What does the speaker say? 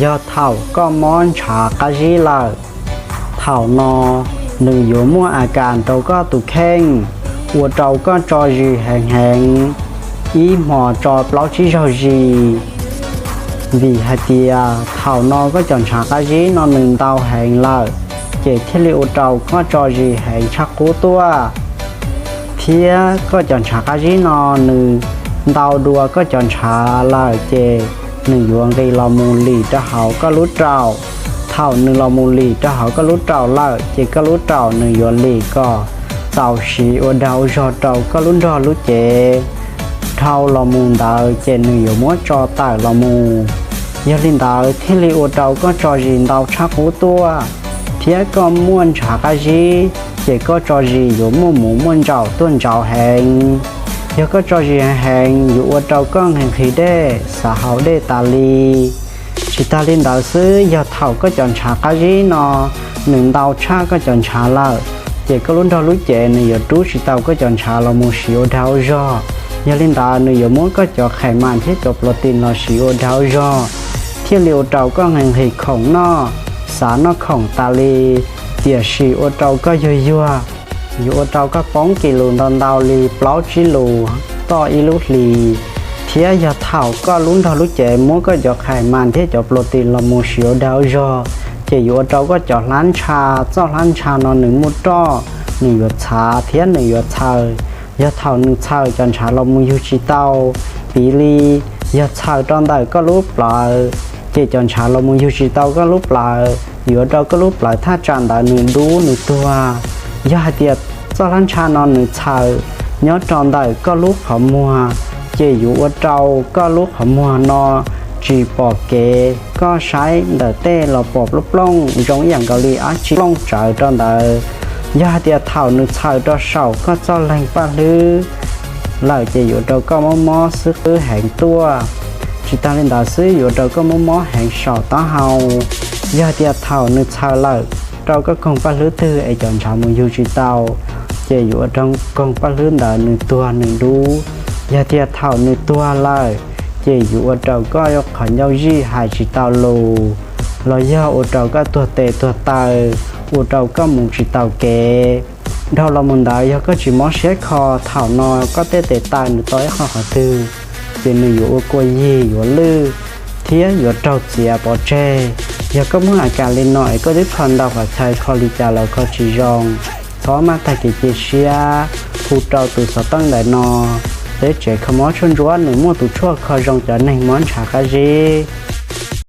Yog thaum koj mob ntshav qab zib lawm, thaum no nws yuav muaj a kas rau koj tus kheej, ua rau koj tso zis heev heev, ib hmos tso plaub tsib zaug zis. Vim hais tias thaum no koj cov ntshav qab zib no nws ntau heev lawm, ces thiaj li ua rau koj tso zis heev tshaj qub tuaj. Thiab koj cov ntshav qab zib no nws ntau dua koj cov ntshav lawm, ces nws yuav nqis los mus lim rau hauv koj lub raum. Thaum nws los mus lim rau hauv koj lub raum lawm, ces koj lub raum nws yuav lim kom txaus siv ua dag ua zog rau koj lub nrog lub cev. Dhau los mus ntawd ces nws yuav muab tso tawm los mus. Yog li ntawd thiaj li ua rau koj tso zis ntau tshaj qub tuaj, thiab koj muaj ntshav qab zib, ces koj tso zis yuav muaj mus muaj ntsaum tuaj ntsaum heev. Yog koj tso zis heev heev yuav ua rau koj nqhis nqhis dej, xav haus dej tas li. Tsis tas li ntawd xwb, yog thaum koj cov ntshav qab zib no nws ntau tshaj koj cov ntshav lawm, ces koj lub nrog lub cev nws yuav rub tsis tau koj cov ntshav los mus siv ua dag ua zog. Yog li ntawd nws yuav muab koj cov khais mas thiab cov plas tis los siv ua dag ua zog, thiaj li ua rau koj nqhis nqhis khoom noj, xav noj khoom tas li, tiam sis ua rau koj yuag yuag, yuav ua rau koj poob kis lus ntau ntau li plaub tsib lus toj ib lub hlis. Thiab yog thaum koj lub nrog lub cev muab koj cov khais mas thiab cov plas tis los mus siv ua dag ua zog, ces yuav ua rau koj cov hlab ntsha, txoj hlab ntsha no nws muaj roj, nws yuav txhav thiab nws yuav txhaws. Yog thaum nws txhaws cov ntshav los mus yug tsis tau, piv li yog txhaws rau ntawm koj lub plawv, ces cov ntshav los mus yug tsis tau koj lub plawv, yuav ua rau koj lub plawv thaj tsam ntawd nws dub nws tuag. Yog hais tias txoj hlab ntsha no nws txhaws nyob rau ntawm koj lub qhov muag, ces yuav ua rau koj lub qhov muag no tsis pom kev, koj saib ntawm tej los pom plooj plooj zoo ib yam nkaus li dab tsi plooj tsawv rau ntawd. Yog hais tias thaum nws txhaws rau saum koj txoj leeg paj hlwb lawm, ces yuav ua rau koj mob mob xwb qwb heev tuaj. Tsis tas li ntawd xwb, yuav ua rau koj mob mob heev saum taub hau. Yog hais tias thaum nws txhaws lawm rau koj koog paj hlwb twg es cov ntshav mus yug tsis tau, ces yuav ua rau koog paj hlwb ntawd nws tuag nws dub. Yog tias thaum nws tuag lawm, ces yuav ua rau koj qhov ncauj zij hais tsis tau lus, los yog ua rau koj tuag tes tuag taw, ua rau koj mus tsis tau kev. Dhau los mus ntawd yog koj tsis mob siab kho, thaum no koj tej tes taw nws tau ib qho qhov twg, ces nws yuav ua kua yig yuav lwj, thiab yuav raug txiav pov tseg. Yog koj muaj a kas li no es koj twb kho ntau qhov chaw kho li cas los kho tsis zoo, txhob maj tag kev cia siab, hu rau tus xov tooj ntawm no. Peb tsev kho mob tshuaj ntsuab nws muaj tus tshuaj kho zoo cov neeg mob ntshav qab zib.